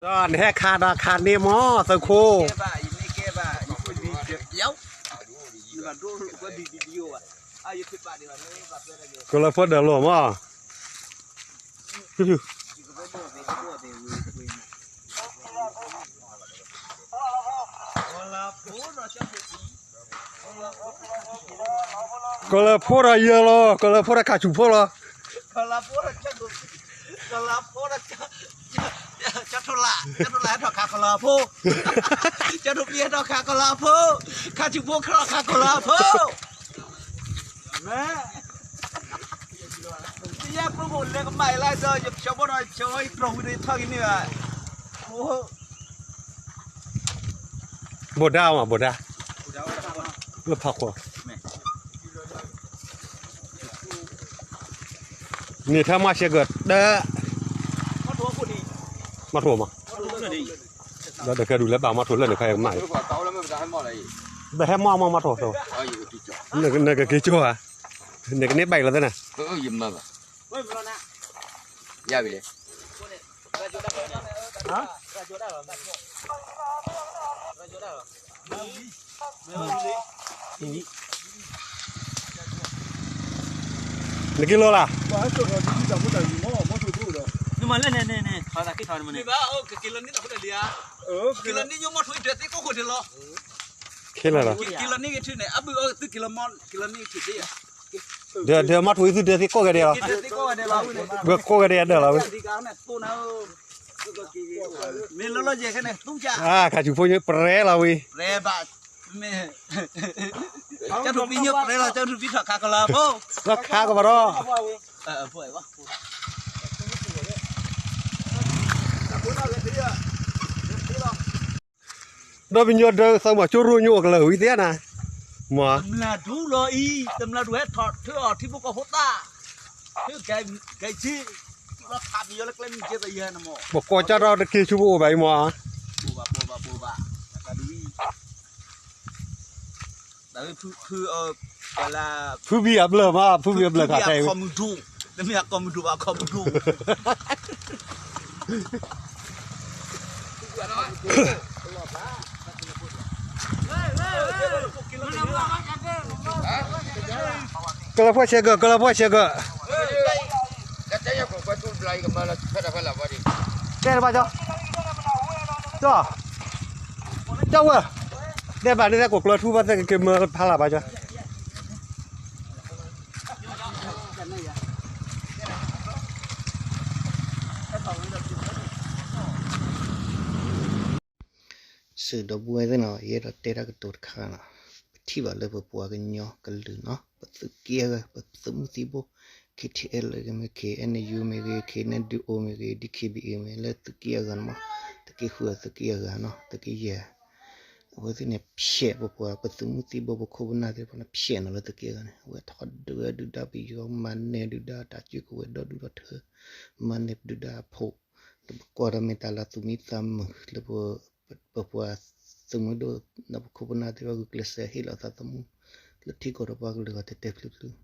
ဒီးနဟဲခးဒီးခးန့ၢ်မး သုးခိၣ်, ကလၢဖှိၣ်ဒၢးလိာ်မး, ကလၢဖှိၣ်ဒီးယၢၤလီၤ, ကလၢဖှိၣ်ဒီးခးဆူၣ်ဖိလီၤ. ကလၢဖှိၣ်ဒီး ကၠီထိၣ်လး, ကၠီထိၣ်လးဟဲထီၣ်ခးကလၢအဖိ, ကၠီထိၣ်ပံဟဲထီၣ်ခးကလၢအဖိ, ခးဆူၣ်ဖိခးထီၣ်ခးကလၢအဖိ, မ့ၢ် ယဲၢ်ပှိၢ်ဖိလဲၤကမၣ်အံၤလၢဒီး ယဖျီဘီဒီး ယဖျီဘီယတြီၢ်ဝံၤဒီး ယထီၣ်က့ၤန့ၢ်ဘၣ်, ဘိၣ်ဒါမး ဘိၣ်ဒါ, လၢဖးခိၣ် န့ၣ်ထၢမးရှဲကၢၢ်တၢ်, မီၢ်ထိၣ်မး, ဒီးတကဲဒုးလၢဘၣ်မီၢ်ထိၣ်လၢန့ၣ်ခါအံၤကမၣ်, ဘၣ်ဟဲမီၢ်မီၢ်မီၢ်ထိၣ်, နကက့ၤကၠိဧါ, နကန့ၢ်ဘၣ်လီၤသ့ၣ်န့ၣ်, နက့ၤလီၤလၢ်, က့ၤလီၤလီၤ, ဒီးမီၢ်ထိၣ်အံၤဒၢးသ့ကိးခိၣ်ဒဲးလီၤ, ဒီးမီၢ်ထိၣ်အံၤသုဒၢးသ့ကိးဂၤဒဲးလီၤ, ဝဲကိးဂၤဒဲးအဒၢးလီၤဝဲ, မ့ၢ်လီၤလီၤယဲၢ်ခဲန့ၣ် ခါဆူၣ်ဖိညိပြဲလီၤဝဲ, ကၠီထိၣ်ပံညိပြဲလီၤ ကၠီထိၣ်ပံထီၣ်ခးကလၢအဖိ, လီၤခးကဘၣ်ဒီး ဒီးပညီဒၢးသးမၤကၠိရိညိအကလၢာ်ဝံၤသ့ၣ်နၤ, မၤ, တမျၢ်ဒူလီၤအံၤ တမျၢ်ဒူဟဲထီၣ်ထၢအီၤထံဖိကီၢ်ဖိသၣ်, ထၢကဲကဲက့, လီၤခးပယီၤလၢကျဲမုၢ်ကဲသယဲၢ်နမး, ပကိးကၢ်ထီၣ်တက့ၢ်ဆူပအိၣ်ဘၣ်အံၤမၤ, ဘိးဘၣ်ဘိးဘၣ်ဘိးဘၣ်, ဖုဘံအဘျၢၣ်မး ဖုဘံအဘျၢၣ်ခးခဲအံၤ, တမ့ၢ်အခီၣ်မုၢ်ဒိၣ်ဘၣ် အခီၣ်မုၢ်ဒိၣ် ကလၢဖှိၣ်ဆဲးကၢၢ် ကလၢဖှိၣ်ဆဲးကၢၢ်, တဲတဘၣ်ကၠီ, ကၠီ, ကၠီဝဲ, တဲဘၣ်န့ၣ် ကိးကျၢၤထူဘၣ်သ့ၣ်ကက့ၤမၢဖးလၢ်ဘၣ်ကၠီ. စံးဒီပုၢ်ဝဲၢ်သ့ၣ်နီၤ ယအဲၣ်ဒိးတဲတၢ်ကတိၤတခါနီၤ, ပထံၣ်ဘၣ်လၢပပှၤကညီကလုာ်နီၤ ပသုးက့အဂၤ ပသုးမုၢ်သံဘိ KTLA မ့ၢ်ဂ့ၤ KNU မ့ၢ်ဂ့ၤ KNDO မ့ၢ်ဂ့ၤ DKBA မ့ၢ်ဂ့ၤ လၢသုးက့အဂၤန့ၣ်မး, သုးက့ဃု သုးက့အဂၤနီၤ သုးက့ယဲၢ် အဝဲသ့ၣ်န့ၣ် ဖျဲးပပှၤ ပသုးမုၢ်သံဘိ ပခိၣ်ပနၢ်သ့ၣ်တဖၣ်န့ၣ် ဖျဲးနီၤလၢသုးက့အဂၤန့ၣ် အဝဲထီၣ်ဒုးဝဲဒုၣ်ဒါပယီၤ မၤနၢၤဒုၣ်ဒါတၢ်စုကဝဲၤဒီဒူၣ်ဒီထၢ မၤနၢၤပဒုၣ်ဒါအဖိ ဒီးပကွၢ်ဒီးမ့ၢ်တၢ်လၢသူၣ်မံသးမုာ်လၢပ ပပှၤသုးမုၢ်ဒိၣ် ဒီးပခိၣ်ပနၢ်သ့ၣ်တဖၣ်ဂုာ်ကျဲးစၢးဟ့ၣ်လီၤသးသမူ လၢထံကီၢ်ဒီးပှၤကလုာ်ဂီၢ်တဲာ်တဲာ်ဖျုးဖျုး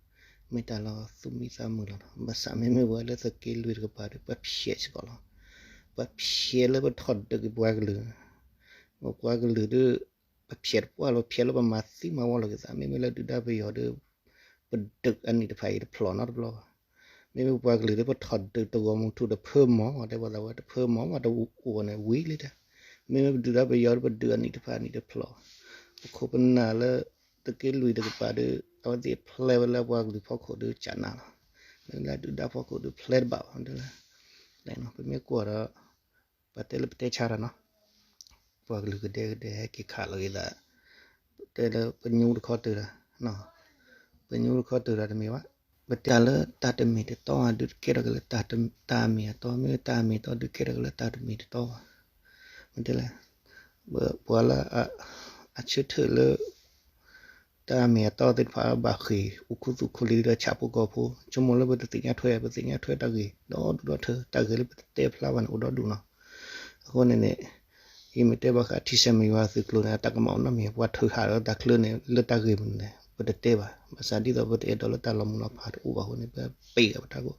မ့ၢ်တၢ်လၢသူၣ်မံသးမုာ်လီၤ. ဘၣ်ဆၣ်မ့မ့ၢ်ပှၤလၢသုးက့လွံၢ်တကပၤဒီး ပှၤဖျဲးစ့ၢ်ကီးလီၤ. ပှၤဖျဲးလၢပထီၣ်ဒုးက့ၤပှၤကလုာ် ပပှၤကလုာ်ဒီး ပဖျဲးတပှၢ်လီၤ ဖျဲးလၢပမၤသံမၤဝီလီၤက့ၤသး မ့မ့ၢ်လၢဒုၣ်ဒါပယီၤဒီး ပဒုးအနံၣ်တဖၣ်အံၤတဖျိးနီတဘျီဘၣ်. မ့မ့ၢ်ပှၤကလုာ်ဒီးပထီၣ်ဒုးတဂီၤမုၢ်ထူၣ်တဖၢမီၢ် တဲပှၤသးဝဲတဖၢမီၢ် မ့ၢ်တအိၣ်န့ၣ်ဝံၤလံတၢ် မ့မ့ၢ်ပဒုၣ်ဒါပယီၤဒီးပဒုးအနံၣ်တဖၣ်အနံၣ်တဖျိး ပခိၣ်ပနၢ်လၢ သုးက့လွံၢ်တကပၤဒီး အဝဲသ့ၣ်ဖျဲးဝဲလၢပှၤကလုာ်ဖီခိၣ်ဒီးကနၣ်လီၤ. မ့ၢ်လၢဒုၣ်ဒါဖီခိၣ်ဒီးဖျဲးတဘၣ်ဘၣ် ပမ့ၢ်ကွၢ်ဒီး ပတဲလၢပတဲဆါတၢ်နီၤ ပှၤကလုာ်ကဒဲကဒဲဟဲက့ၤခးလီၤက့ၤသး ပတဲလၢပညူတခီတၢၤတၢ် ပညူတခီတၢၤတၢ်တမ့ၢ်ဘၣ် ပတဲလၢတၢ်တမ့ၢ်တတီဧါ ဒုးကဲထီၣ်က့ၤလၢတၢ်အမ့ၢ်တၢ်မ့ၢ်တီ မ့ၢ်တၢ်မ့ၢ်တီဒုးကဲထီၣ်က့ၤလၢတၢ်တမ့ၢ်တတီဘၣ် မ့ၢ်တဲလဲၣ် ပှၤလၢ အဆၢထၢၣ်လၢ တၢ်မ့ၢ်အတီသ့ၣ်တဖၣ်ဘၣ်ဃ့ၢ် အိၣ်ခူသူၣ်ခူလံဒီးဆၣ်ဖိကီၢ်ဖိ ဆိကမိၣ်လၢပတသ့ၣ်ညါထွဲ ပသ့ၣ်ညါထွဲတၢ်ဂ့ၢ်ဒီဒူၣ်ဒီထၢ တၢ်ဂ့ၢ်လၢပတတဲဖျါဘၣ်န့ၣ် အိၣ်ဒီဒူၣ်နီၤ. အဃိန့ၣ်န့ၣ် ယမ့ၢ်တဲဘၣ်ဃးထံဆဲးမုၢ်ယွၤသုးကျိၤန့ၣ် အတၢ်ကမၣ်အိၣ်နီတမံၤ ပှၤထုးဟးဒီးတၢ်ချၢန့ၣ် လၢတၢ်ဂ့ၢ်မနုၤလဲၣ် ပတတဲဘၣ်. ဘၣ်ဆၣ်ဒ်သိးပတအဲၣ်ဒိးလၢတၢ်လီၤမုၢ်လီၤဖးတအိၣ်ဘၣ်အဃိန့ၣ် ပပ့ၤဂၤပတၢ်ကိး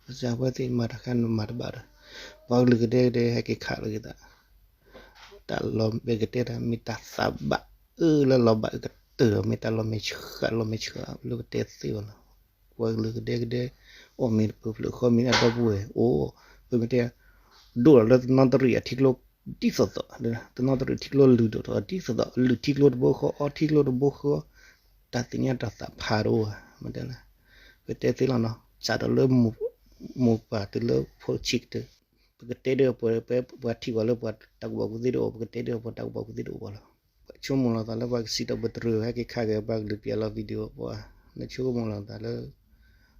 ဘၣ်ဆၣ်အဝဲသ့ၣ်မၤတၢ်ခါန့ၣ်မၤတဘၣ်ဒီး ပှၤကလုာ်ကဒဲကဒဲဟဲက့ၤခးလီၤက့ၤသး, တၢ်လီၤဘဲကတဲတၢ် မ့ၢ်တၢ်သးဘၣ်အၢလၢလီၤဘၣ်အၢကတၢၢ်ဒီး မ့ၢ်တၢ်လီၤမဲာ်ဆှးလီၤမဲာ်ဆှးလၢကတဲသ့အီၤလီၤ. ပှၤကလုာ်ကဒဲကဒဲ အီၣ်မ့ၤတပၢၤဖျၢၣ်ဃီမ့ၤအဒီပုၢ်ဝဲၢ်အိၣ်, ပမ့ၢ်တဲ ဒိၣ်လီၤလၢတနီသရံၣ်အထံကျိ ဒ်သိးသိး, တနီသရံၣ်ထံကျိလုၢ်ဒိၣ်ထီၣ်ဒ်သိးသိး လုၢ်ထံကျိတဘိဃီ အီထံကျိတဘိဃီ, တၢ်သ့ၣ်ညါတၢ်သးဖးတအိၣ်ဘၣ်, မ့ၢ်တဲလၢ ပတဲသ့လီၤနီၤ, စးထီၣ်လၢ မိၢ်ပၢ်တုၤလၢဖိဆံးကတၢၢ်, ပကတဲဒ်ပှၤ ပှၤထံၣ်ပှၤလၢပှၤတၢ်ကူၣ်ဘၣ်ကူၣ်သ့တအိၣ် ပကတဲဒ်ပှၤတၢ်ကူၣ်ဘၣ်ကူၣ်သ့တအိၣ်ဘၣ်လီၤ. ပှၤဆိကမိၣ်လီၤသးလၢပှၤကစံးထီၣ်ပတြၢၤ ဟဲက့ၤခးက့ၤပှၤကလုာ်ပျဲလီၤ video ပှၤ, နဆိကမိၣ်လီၤသးလၢ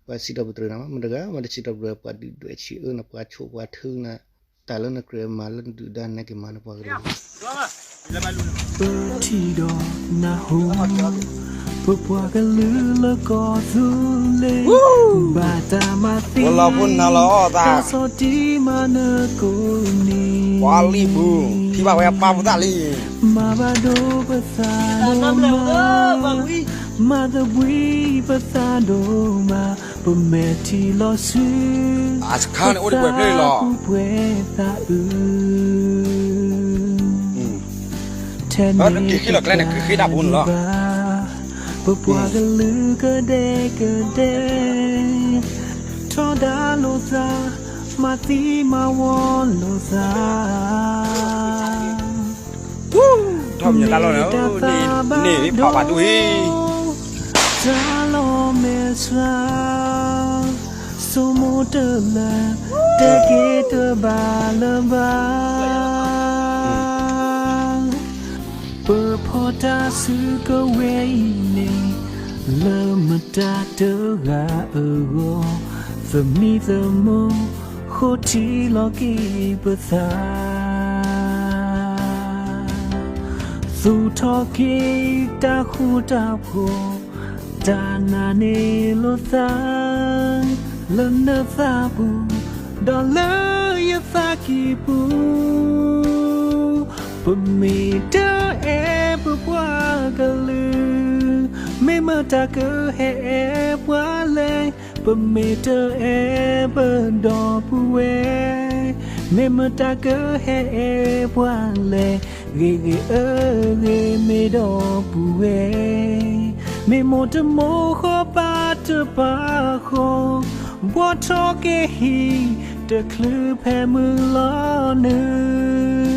ပှၤစံးထီၣ်ပတြၢၤနၤ မတဂၤမ့ၢ်တစံးထီၣ်ပတြၢၤ ပှၤဒုၣ်ဒွဲၣ်ဆံးအၢနၤ ပှၤဆိၣ်ပှၤထုနၤ, တၢ်လၢနကြၢးမၤလၢနဒုၣ်ဒါနက့ၤမၤန့ၢ်ပှၤကလုာ် ပထံၣ်ဒီးနၢ်ဟူ, ပပှၤကလုာ်လၢကီၢ်သူလ့ၤ, ဘၣ်တၢ်မၤသံ, တၢ်ဆီၣ်တံၢ်မၤနၢၤကိးနံၤ, ပှၤလံပူၤ, ထံၣ်ဘၣ်ဝဲအပၢ်ဖိသၣ်လံ, မၤဘၣ်ဒိပသးဒိၣ်မး, မၤသဘှံးပသးဒိၣ်မး, ပမဲာ်ထံလီၤဆူ အစခါန့ၣ်အိၣ်ဒံးပှဲၤဖျၢၣ်လီၤ, ပသးပူၤပှဲၤသးအုး ထဲန့ၣ်က့ၤဃ့လီၤကျဲန့ၣ် ကဃ့တၢ်ဖိန့ၣ်လီၤ, ပပှၤကလုာ်ကဒဲကဒဲ, ထီဒါလိာ်သး, မၤသံမၤဝီလိာ်သး, ထီၣ်မံၤတၢ်လီၢ်န့ၣ်, န့ၣ်ဖးဘၣ်ဒိအံၤ, တၢ်လီၤမဲာ်ဆှး ဆိမိၣ်တလၢ တဲက့ၤတဘၣ်လၢၤဘၣ်, ပဖီၣ်တၢ်စုကဝဲၤအံၤန့ၣ် လၢမတၤတဂၤအဂီၢ်, သမံသမိး ဃိထံလီၤက့ၤပသး သူၣ်ထီၣ်က့ၤတၢ်ဃူတၢ်ဖိး, တၢ်နာ်န့ၢ်လိာ်သး လၢနသးပူၤ, ဒီးလၢယသးကံၢ်ပူၤ, ပမ့ၢ်တအဲၣ်ပပှၤကလုာ်, မ့ၢ်မတၤကဟဲအဲၣ်ပှၤလဲၣ်, ပမ့ၢ်တအဲၣ်ပဒီပုၢ်ဝဲၢ်, မ့ၢ်မတၤကဟဲအဲၣ်ပှၤလဲၣ်, ဂ့ၤဂ့ၤအၢဂ့ၤမ့ၢ်ဒီပုၢ်ဝဲၢ်, မ့ၢ်မိၢ်တမိၢ်ဃီပၢ်တပၢ်ဃီ, ဘှီထီၣ်က့ၤဟံၣ်တချုးဖဲမုၢ်လီၤနုာ်